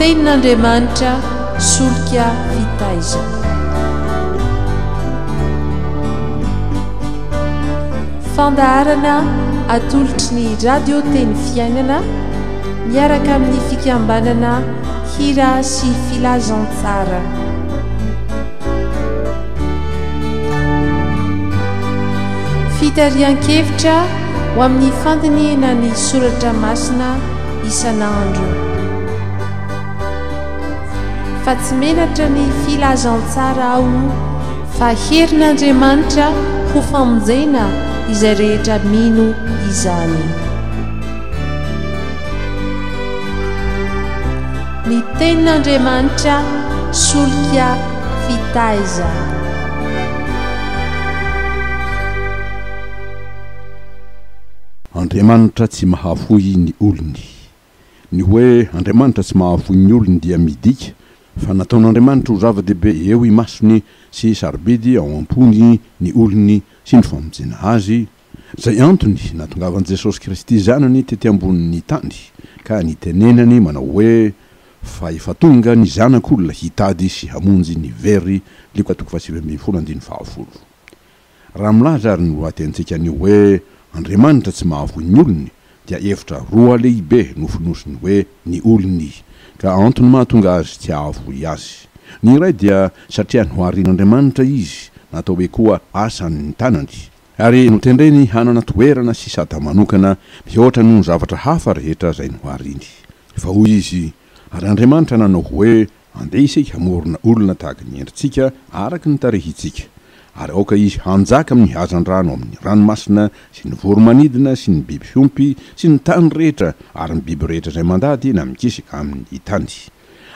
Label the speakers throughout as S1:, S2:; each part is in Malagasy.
S1: Tenin'Andriamanitra solika fitaizana. Fandaharana atolotry ny Radio Teny Fiainana miaraka amin'ny fikambanana Hira sy Filazantsara. Fitarihan-kevitra ho amin'ny fandinihana ny soratra masina isan'andro. Fa tsy menatra ny filazantsara aho fa herin'Andriamanitra ho famonjena izay rehetra mino izany. Ny tenin'Andriamanitra solika fitaizana.
S2: Andriamanitra tsy mahafoy ny olony. Ny hoe Andriamanitra tsy mahafoy ny olony dia midika fa nataon'Andriamanitra ho zava-dehibe eo imasony sy sarobidy ao am-pony ny olony sy ny famonjena azy, izay antony nahatongavan'i Jesosy Kristy Zanany tety ambonin'ny tany ka nitenenany manao hoe, Fa efa tonga ny Zanak'olona hitady sy hamonjy ny very, Lioka toko faha-19 andininy fahafolo. Raha milaza àry ny lohatenintsika anio hoe Andriamanitra tsy mahavoy ny olony, dia hevitra roa lehibe no fonosiny hoe ny olony, ka antony mahatonga azy tsy hahavoy azy. Ny iray dia satria noharin'Andriamanitra izy, natao hoe koa asan'ny tanany, ary notendreny hanana toerana sy sata manokana mihoatra noho ny zavatra hafa rehetra izay nohariny. Fa hoy izy, Ary Andriamanitra nanao hoe, Andeha isika hamorona olona tahaka ny endritsika, araka ny tarehintsika. Ary aoka izy hanjaka amin'ny hazandrano amin'ny ranomasina, sy ny voro-manidina, sy ny biby fiompy, sy ny tany rehetra, ary ny biby rehetra izay mandady na mikisaka amin'ny tany.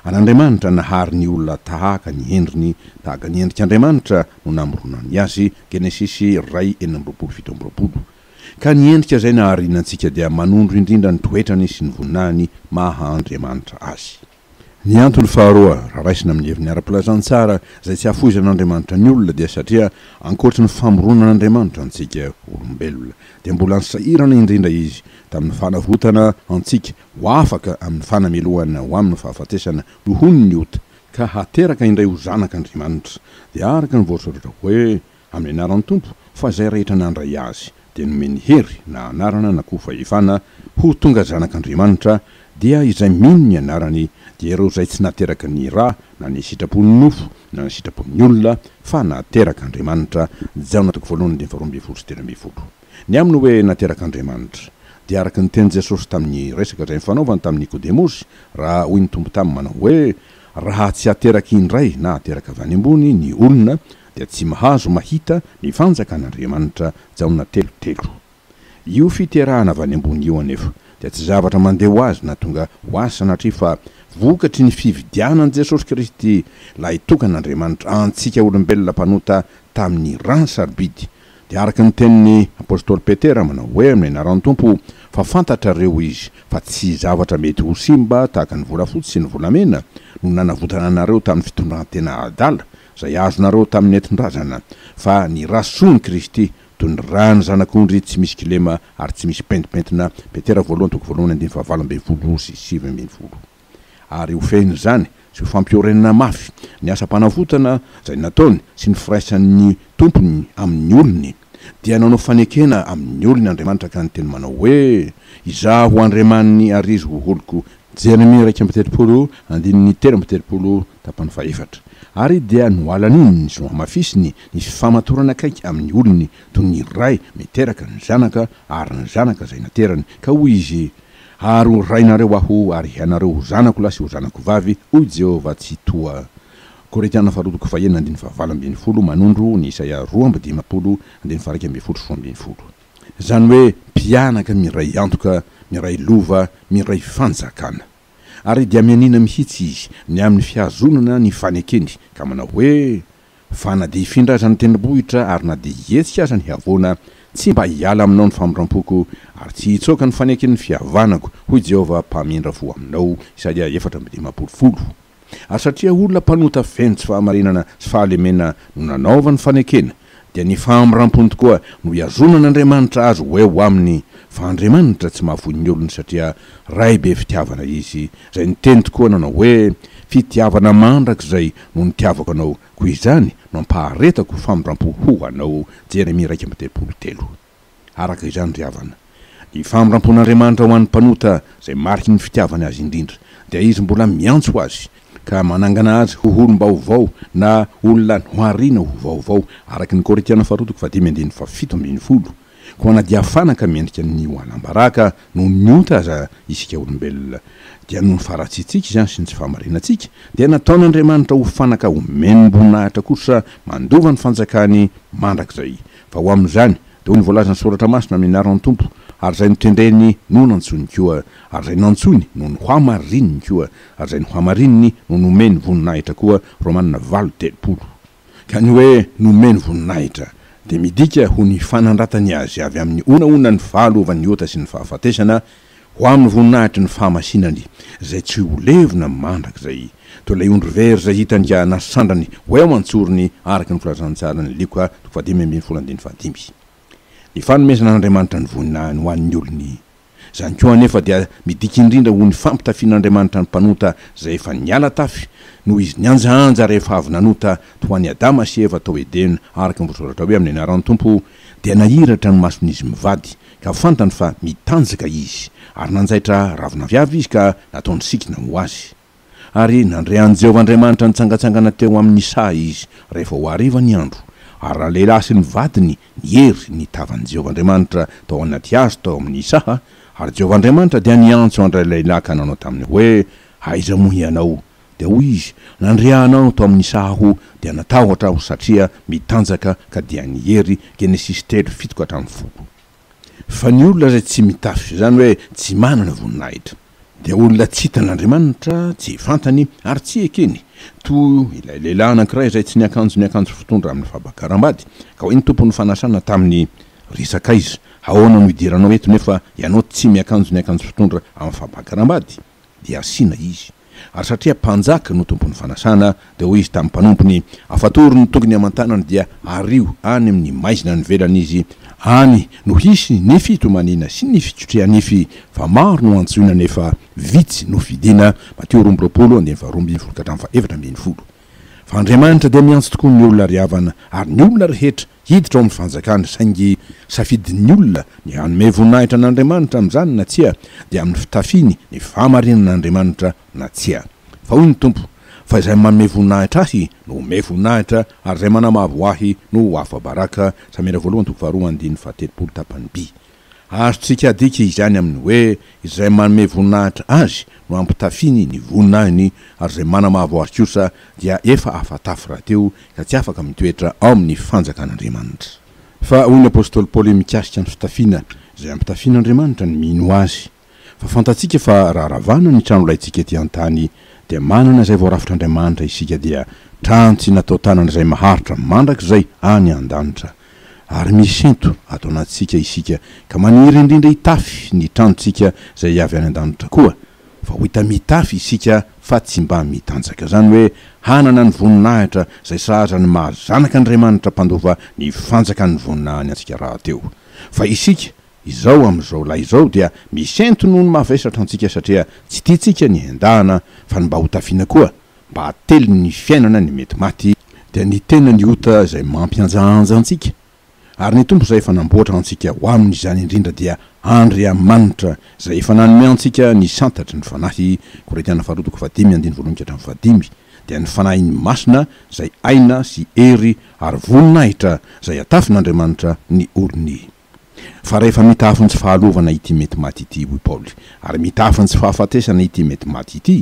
S2: Ary Andriamanitra nahary ny olona tahaka ny endriny, tahaka ny endrik'Andriamanitra no namoronany azy, Genesisy iray 26 27. Ka ny endrika izay nahariana antsika dia manondro indrindra ny toetrany sy ny voninahiny maha Andriamanitra azy. Ny antony faharoa, raha raisina amin'ny heviny ara-pilazantsara, izay tsy ahafoizan'Andriamanitra ny olona dia satria ankoatry ny famoronan'Andriamanitra antsika olombelona, dia mbola nisahirana indrindra Izy tamin'ny fanavotana antsika ho afaka amin'ny fanamelohana ho amin'ny fahafatesana nohon'ny ota, ka hateraka indray ho zanak'Andriamanitra. Dia araka ny voasoratra hoe, Amin'ny anaran'ny Tompo, fa izay rehetra nandray Azy, dia nomeny hery, na anarana na koa fahefana, ho tonga zanak'Andriamanitra, dia izay mino ny anarany, dia ireo izay tsy nateraky ny ra, na ny sitrapon'ny nofo, na ny sitrapon'ny olona, fa naterak'Andriamanitra, Jaona toko voalohany andininy faharoa 12 sy 13. Ny amin'ny hoe naterak'Andriamanitra, dia araka ny tenin'i Jesosy tamin'ny resaka izay nifanaovany tamin'i Nikodemosy, raha hoy ny Tompo taminy manao hoe, Raha tsy ateraky indray na ateraka avy any ambony ny olona, dia tsy mahazo mahita ny fanjakan'Andriamanitra, Jaona telo telo. Io fiterahana avy any ambony io anefa dia tsy zavatra mandeha ho azy na tonga ho azy sanatria fa vokatry ny fividianan'i Jesosy Kristy lahitokan'Andriamanitra antsika olombelona mpanota tamin'ny rany sarobidy dia araka ny tenin'ny Apostoly Petera manao hoe amin'ny anaran'ny Tompo fa fantatrareo izy fa tsy zavatra mety ho simba tahaka ny volafotsy sy ny volamena no nanavotana anareo tamin'ny fitondrantena adala izay azonareo tamin'ny nentin-drazana, fa ny ra soan'i Kristy, toy ny ran'ny zanak'ondry tsy misy kilema ary tsy misy pentimpentina, Petera voalohany toko voalohany andininy fahavalo 18 sy 19. Ary ho fehin'izany sy ho fampiorenana mafy ny asam-panavotana izay nataony sy ny firaisan'ny Tompony amin'ny olony, dia nanao fanekena amin'ny olony Andriamanitra ka niteny manao hoe, Izaho ho Andriamaniny ary izy ho oloko, Jeremia 31, andininy 33, tapany fahefatra. Ary dia nohalaniny sy nohamafisiny ny fifamatorana akaiky amin'ny olony, toy ny ray miteraka ny zanaka ary ny zanaka izay naterany, ka hoy izy, Ary ho rainareo Aho, ary hianareo ho zanako lahy sy ho zanako vavy, hoy Jehovah Tsitoha. Korintiana faharoa toko fahenina andininy fahavalo 12 manondro ny Isaia 52 andininy faha-11 sy 12. Izany hoe mpianaka miray antoka, miray lova, miray fanjakana. Ary dia mianiana mihitsy izy ny amin'ny fihazonana ny fanekeny, ka manao hoe, Fa na dia hifindra aza ny tendrombohitra ary na dia hihetsika aza ny havoana, tsy mba hiala aminao ny famindram-poko, ary tsy hitsoaka ny faneken'ny fihavanako, hoy Jehovah mpamindra fo aminao. Isaia 54 folo. Ary satria olona mpanota feno tsy fahamarinana sy fahalemena no nanaovany fanekena, dia ny fahamirampony tokoa no ihazonan'Andriamanitra azy ho eo aminy, fa Andriamanitra tsy mahafoy ny olony satria Ray be fitiavana Izy, izay niteny tokoa nanao hoe, Fitiavana mandrakizay no nitiavako anao, koa izany no ampaharetako famindrampo ho anao. Jeremia 31. Araka izany ry havana, ny famindrampon'Andriamanitra ho an'ny mpanota izay mariky ny fitiavany azy indrindra, dia Izy mbola miantso azy, ka manangana azy ho olom-baovao na olona noharina ho vaovao, araka ny Korintiana faharoa toko fahadimy andininy faha-17. Koa na dia fanaka mendrika ny ho alam-baraka noho ny ota aza isika olombelona, dia noho ny faharatsiantsika izany sy ny tsy fahamarinantsika, dia nataon'Andriamanitra ho fanaka omem-boninahitra kosa mandova ny fanjakany mandrakizay. Fa ho amin'izany, dia hoy ny voalazan'ny Soratra Masina amin'ny anaran'ny Tompo, Ary izay notendreny no nantsoiny koa, ary izay nantsoiny no nohamarininy koa, ary izay nohamarininy no nomeny voninahitra koa, Romana valo 30. Ka ny hoe nomeny voninahitra dia midika ho ny fanandratany azy avy amin'ny honahonan'ny fahalovan'ny ota sy ny fahafatesana ho amin'ny voninahitry ny fahamasinany izay tsy ho levona mandrakizay, toy ilay ondry very izay hitany ka nasandrany ho eo an-tsorony araka ny filazantsaran'i Lioka toko faha-15 andininy fahadimy. Ny fanomezan'Andriamanitra ny voninahiny ho an'ny olony. Izany koa anefa dia midika indrindra ho ny fampitafian'Andriamanitra ny mpanota izay efa niala tafy noho izy nihanjahanja rehefa avy nanota toa an'i Adama sy Eva tao Edena araka ny voasoratra hoe amin'ny anaran'ny Tompo dia nahiratra ny mason'izy mivady ka fantany fa mitanjaka izy ary nanjaitra ravin'aviavy izy ka nataony sikina ho azy. Ary nandre an'i Jehovah Andriamanitra nitsangantsangana teo amin'ny saha izy, rehefa ho hariva ny andro. Ary ralehilahy sy ny vadiny niery ny tavan'i Jehovah Andriamanitra tao anaty hazo tao amin'ny saha, ary Jehovah Andriamanitra dia niantso an-dralehilahy ka nanao taminy hoe, Aiza moa hianao? Dia hoy izy, Nandre anao tao amin'ny saha aho, dia natahotra aho, satria mitanjaka, ka dia niery. Genesisy telo, fito ka hatramin'ny folo. Fa ny olona izay tsy mitafy, izany hoe tsy manana voninahitra, dia olona tsy hitan'Andriamanitra, tsy fantany ary tsy ekeny, toy ilay lehilahy anankiray izay tsy niakanjo ny akanjo fitondra amin'ny fampakaram-bady, ka hoy ny tompon'ny fanasana taminy, Ry sakaiza, ahoana no idiranao eto nefa ianao tsy miakanjo ny akanjo fitondra amin'ny fampakaram-bady? Dia asiana izy. Ary satria mpanjaka no tompon'ny fanasana, dia hoy izy tamin'ny mpanompony, Afatory ny tongony aman-tanany dia ario any amin'ny maizina any ivelany izy, any no hisy ny fitomaniana sy ny fikotreha-nify, fa maro no antsoina nefa vitsy no fidina, Matio 22, andininy faharoa ambin'ny folo ka hatramin'ny faha-14. Fa Andriamanitra dia miantso tokoa ny olona ry havana, ary ny olona rehetra hiditra ao amin'ny fanjakany, saingy safidin'ny olona ny hanome voninahitra an'Andriamanitra amin'izany na tsia, dia amin'ny fitafiany ny fahamarinan'Andriamanitra na tsia. Fa hoy ny Tompo, Fa izay manome voninahitra Ahy no home voninahitra, ary izay manamavo Ahy no ho afa-baraka. Samoela voalohany toko faharoa andininy faha-telopolo tapany by. Azontsika adika izany amin'ny hoe izay manome voninahitra Azy no ampitafiany ny voninahiny ary izay manamavo Azy kosa dia efa afa-tafy rahateo ka tsy afaka mitoetra ao amin'ny fanjakan'Andriamanitra. Fa hoy ny apostoly Paoly mikasika ny fitafiana izay ampitafian'Andriamanitra ny mino Azy, Fa fantatsika fa raha ravana ny tranolaintsika ety an-tany dia manana izay voarafitr'Andriamanitra isika dia trano tsy natao tanana izay maharitra mandrakizay any an-danitra. Ary misento ato anatintsika isika ka maniry indrindra hitafy ny tranontsika izay avy any an-danitra koa, fa ho hita mitafy isika fa tsy mba mitanjaka. Izany hoe hanana ny voninahitra izay sahaza ny maha zanak'Andriamanitra mpandova ny fanjakan'ny voninahiny antsika rahateo. Fa isika izao amin'izao lahy izao dia misento noho ny mavesatra antsika satria tsy tiantsika ny hendahana fa ny mba hotafiana koa mba hatelin'ny fiainana ny mety maty dia ny tena ny ota izay mampihanjahanja antsika ary ny Tompo izay efa namboatra antsika ho amin'izany indrindra dia Andriamanitra izay efa nanome antsika ny santatry ny Fanahy Korintiana faharoa toko fahadimy andininy voalohany ka hatramin'ny fahadimy dia ny Fanahiny Masina izay aina sy hery ary voninahitra izay atafin'Andriamanitra ny olony. Fa rehefa mitafy ny tsy fahalovana ity mety maty ity, hoy Paoly, ary mitafy ny tsy fahafatesana ity mety maty ity,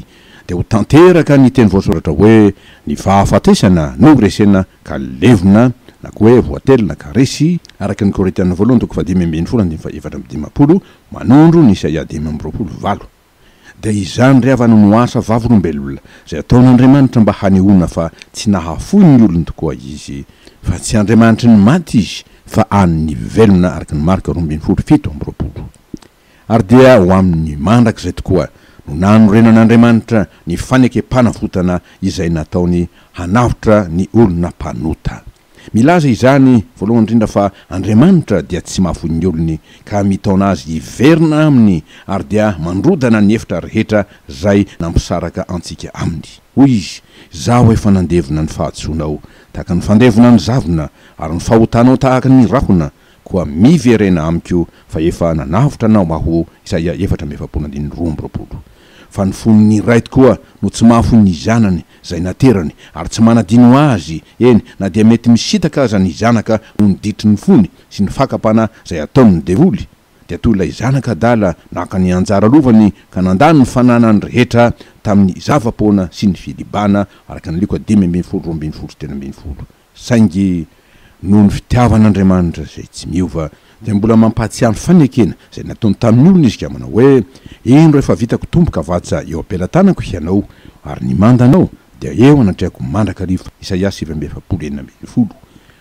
S2: dia ho tanteraka ny teny voasoratra hoe, Ny fahafatesana no resena ka levona, na koa hoe voatelina ka resy, araka ny Korintiana voalohany toko faha-15 andininy faha-54, manondro ny Isaia 25 valo. Dia izany ry havana no asa vavolombelona izay ataon'Andriamanitra mba hanehoana fa tsy nahafoy ny olony tokoa Izy, fa tsy Andriamanitry ny maty Izy fa an'ny velona araka ny Marka 12 27. Ary dia ho amin'ny mandrakizay tokoa no nanorenan'Andriamanitra ny fanekem-panavotana izay nataony hanavotra ny olona mpanota. Milaza izany, voalohany indrindra, fa Andriamanitra dia tsy mahafoy ny olony, ka mitaona azy hiverina aminy, ary dia mandrodana ny efitra rehetra izay nampisaraka antsika aminy. Hoy Izy, Izaho efa nandevona ny fahadisoanao tahaka ny fandevona ny zavona, ary ny fahotanao tahaka ny rahona, koa miverena amiko, fa efa nanavotra anao Aho, Isaia 44 andininy 22. Fa ny fon'ny ray tokoa no tsy mahafoy ny zanany izay naterany, ary tsy manadino azy, eny, na dia mety misintaka aza ny zanaka noho ny ditry ny fony sy ny fakam-panahy izay ataon'ny devoly, dia toy ilay zanaka adala naka ny anjara lovany ka nandany ny fananany rehetra tamin'ny zava-poana sy ny filibana, araka ny Lioka 15 12 sy 13. Saingy noho ny fitiavan'Andriamanitra izay tsy miova, dia mbola mampahatsiahy ny fanekena izay nataony tamin'ny olona Izy ka manao hoe, Indro efa vitako tombokavatsa eo am-pelatanako hianao, ary ny mandanao dia eo anatrehako mandrakariva. Isaia 49 16.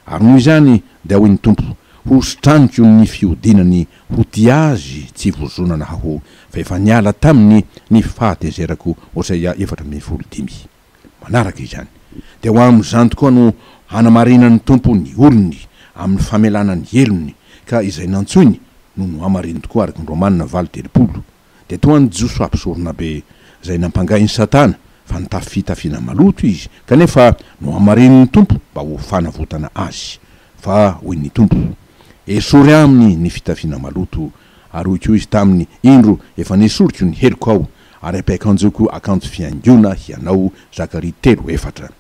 S2: Ary noho izany dia hoy ny Tompo, Hositraniko ny fihodinany ho tia azy tsy vozonana Aho, fa efa niala taminy ny fahatezerako. Hosea 14 5. Manaraka izany, dia ho amin'izany tokoa no hanamarinan'ny Tompo ny olony amin'ny famelana ny helony, ka izay nantsoiny no nohamariny tokoa, araka ny Romana valo 30. Dia toa an'i Josoa mpisoronabe, izay nampangain'i Satana fa nitafy fitafiana maloto izy, kanefa nohamarinin'ny Tompo mba ho fanavotana azy. Fa hoy ny Tompo, Esory aminy ny fitafiana maloto. Ary hoy koa Izy taminy, Indro, efa nesoriko ny helokao, ary ampiakanjoiko akanjo fihaingoana hianao, Zakaria telo, efatra.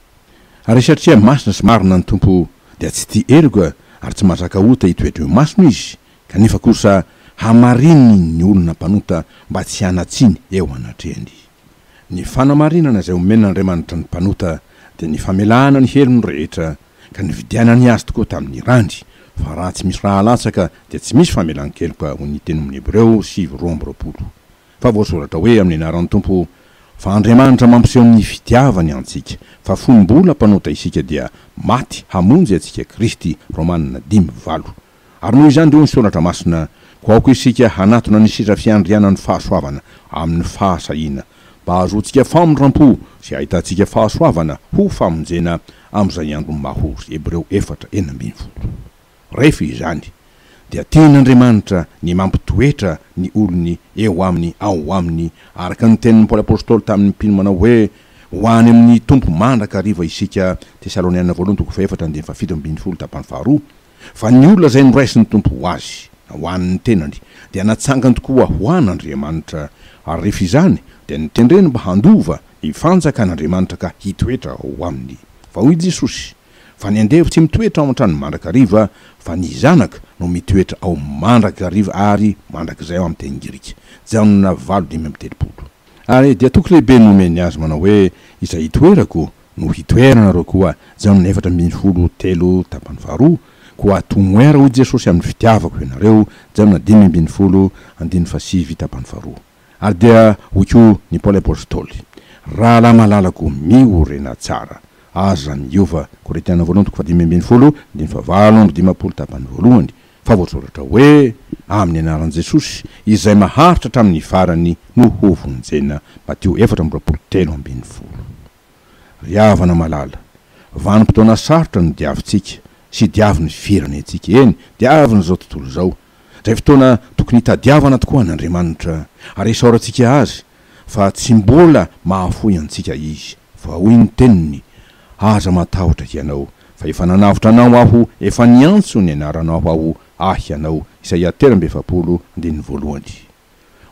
S2: Ary satria masina sy marina ny Tompo, dia tsy tia heloka ary tsy mahazaka ota hitoetra eo imasony Izy, kanefa kosa hamarininy ny olona mpanota mba tsy hanan-tsiny eo anatrehany. Ny fanamarinana izay omen'Andriamanitra ny mpanota dia ny famelana ny helony rehetra, ka nividianany azy tokoa tamin'ny rany, fa raha tsy misy ra alatsaka dia tsy misy famelan-keloka, hoy ny teny amin'ny Hebreo sivy 22. Fa voasoratra hoe amin'ny anaran'ny Tompo, fa Andriamanitra mampiseho ny fitiavany antsika, fa fony mbola mpanota isika dia maty hamonjy antsika Kristy, Romana dimy valo. Ary noho izany dia hoy ny Soratra Masina, Koa aoka isika hanatona ny seza fiandrianan'ny fahasoavana amin'ny fahasahiana, mba hahazoantsika famindram-po sy hahitantsika fahasoavana ho famonjena amin'izay andro mahory. Hebreo efatra, 16. Rehefa izany, dia tian'Andriamanitra ny mampitoetra ny olony eo aminy, ao aminy, araka ny tenin'i Paoly Apostoly tamin'ny mpino manao hoe, Ho any amin'ny Tompo mandrakariva isika, Tesaloniana voalohany toko fahefatra andininy fahafito ambinifolo tapany faharoa. Fa ny olona izay noraisin'ny Tompo ho azy, na ho an'ny tenany, dia natsangany tokoa ho an'Andriamanitra, ary rehefa izany, dia notendreny mba handova ny fanjakan'Andriamanitra ka hitoetra ao aminy. Fa hoy Jesosy, Fa ny andevo tsy mitoetra ao an-trano mandrakariva, fa ny zanaka no mitoetra ao mandrakariva ary mandrakizay ao amin'ny teny grika. Jaona valo 35. Ary dia toky lehibe no nomeny azy manao hoe, Izay itoerako, no hitoeranareo koa, Jaona 14 telo tapany faharoa, koa tomoera hoy Jesosy amin'ny fitiavako ianareo, Jaona 15 andininy fahasivy tapany faharoa. Ary dia hoy koa ny Paoly Apostoly, Rahalahy malalako, miorena tsara, aza miova, Korintiana voalohany toko faha-15 andininy faha-58 tapany voalohany, fa voasoratra hoe, Amin'ny anaran'i Jesosy, izay maharitra hatramin'ny farany no hovonjena, Matio 24 13. Ry havana malala, vanim-potoana sarotra no diavintsika sy diavin'ny firenentsika, eny, diavin'izao tontolo izao. Izay fotoana tokony hitadiavana tokoa an'Andriamanitra, ary isaorantsika Azy fa tsy mbola mahafoy antsika Izy, fa hoy ny Teniny, Aza matahotra hianao, fa efa nanavotra anao Aho, efa niantso ny anaranao Aho, Ahy hianao. Isaia 43, andininy voalohany.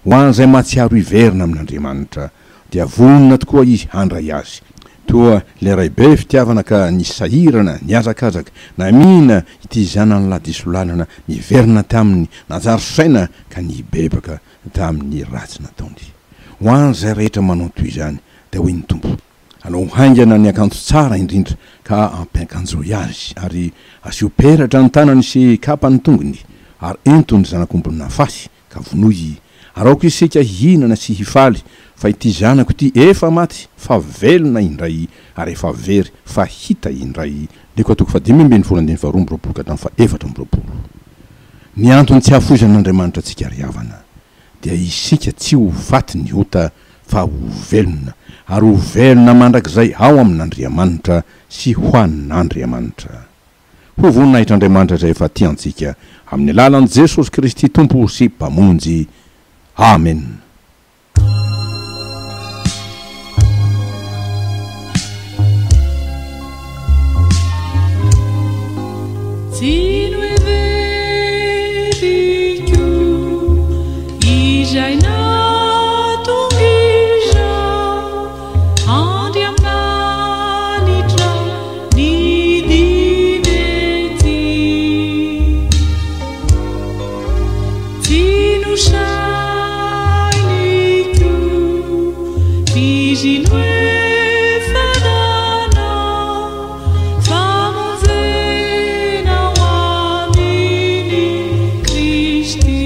S2: Ho an'izay mahatsiaro hiverina amin'Andriamanitra, dia vonona tokoa Izy handray azy. Toa ilay ray be fitiavana ka nisahirana, nihazakazaka, namihina ity zanany lahy diso lalana niverina taminy, nanjary saina ka nibebaka tamin'ny ratsy nataony. Ho an'izay rehetra manao toy izany, dia hoy ny Tompo, Alao haingana ny akanjo tsara indrindra ka ampiakanjoy azy, ary asio peratra ny tanany sy kapa ny tongony, ary ento ny zanak'omby nafasy ka vonoy, ary aoka isika hihinana sy hifaly, fa ity zanako ity efa maty fa velona indray, ary efa very fa hita indray. Lioka toko faha-15 andininy faha-22 ka hatramin'ny faha-24. Ny antony tsy hahafoizan'Andriamanitra antsika ry havana, dia isika tsy ho faty ny ota fa ho velona, ary ho velona mandrakizay ao amin'Andriamanitra sy ho an'Andriamanitra. Ho voninahitr'Andriamanitra izay efa tia antsika, amin'ny alalan'i Jesosy Kristy Tompo sy Mpamonjy. Amen.
S3: Tsy noheveriko izay nahatonga izao Andriamanitra nidina ety. Tsy nosainiko f'izy no efa nanao famonjena ho amin'i Kristy.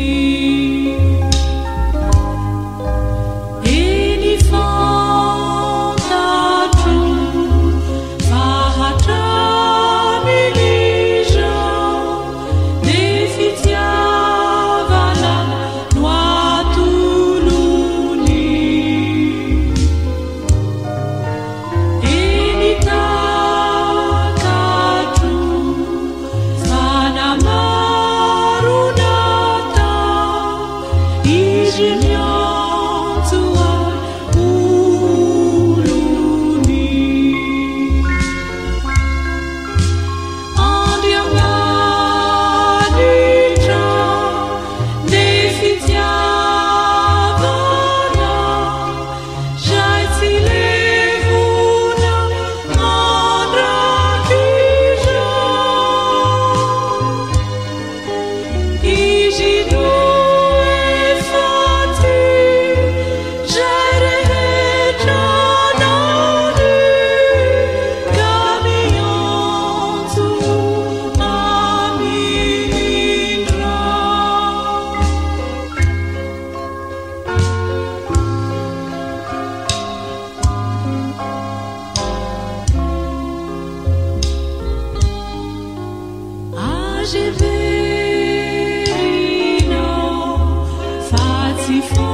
S3: Eny fantatro fa hatramin'izao ny fitiavana no atolony. Eny takatro fa na maro natao Izy miantso ahy ho olony. Andriamanitra ny fitiavana Izay tsy levona mandrakizay. Izy no efa tia izay rehetra nanohy ka miantso amindra. Aza heverina fa tsy fantany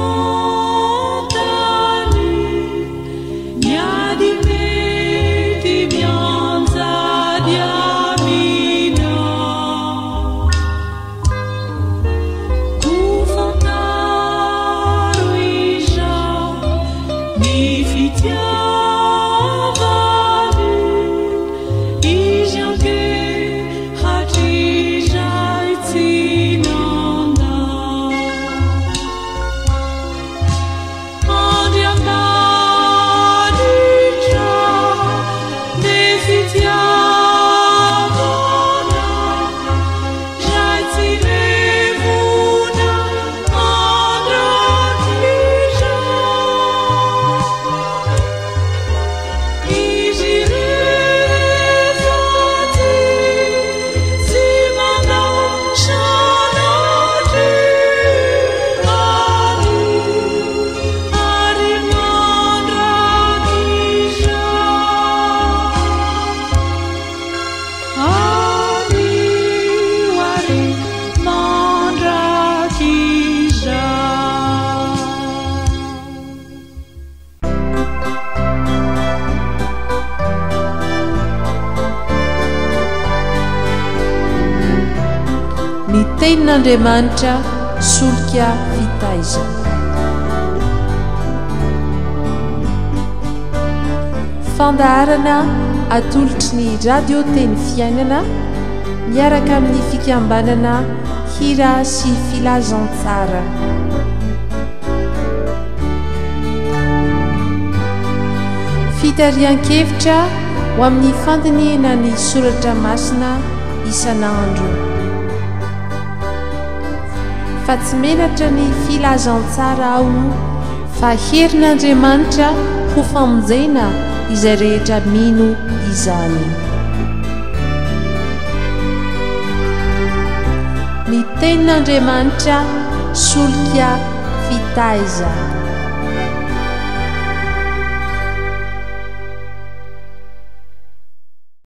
S3: ny ady mety mianjady aminao. Koa fantaro izao ny fitiavany, Izy ange hatrizay tsy nandao. Andriamanitra ny fitiavana, izay tsy levona mandrakizay. Izy rehefa tia tsy mandao sanatria anio ary mandrakizay. Anio ary mandrakizay.
S1: Ny Tenin'Andriamanitra solika fitaizana. Fandaharana atolotry ny Radio Teny Fiainana miaraka amin'ny fikambanana Hira sy Filazantsara. Fitarihan-kevitra ho amin'ny fandinihana ny soratra masina isan'andro. Fa tsy menatra ny filazantsara aho fa herin'Andriamanitra ho famonjena izay rehetra mino izany. Ny tenin'Andriamanitra solika fitaiza.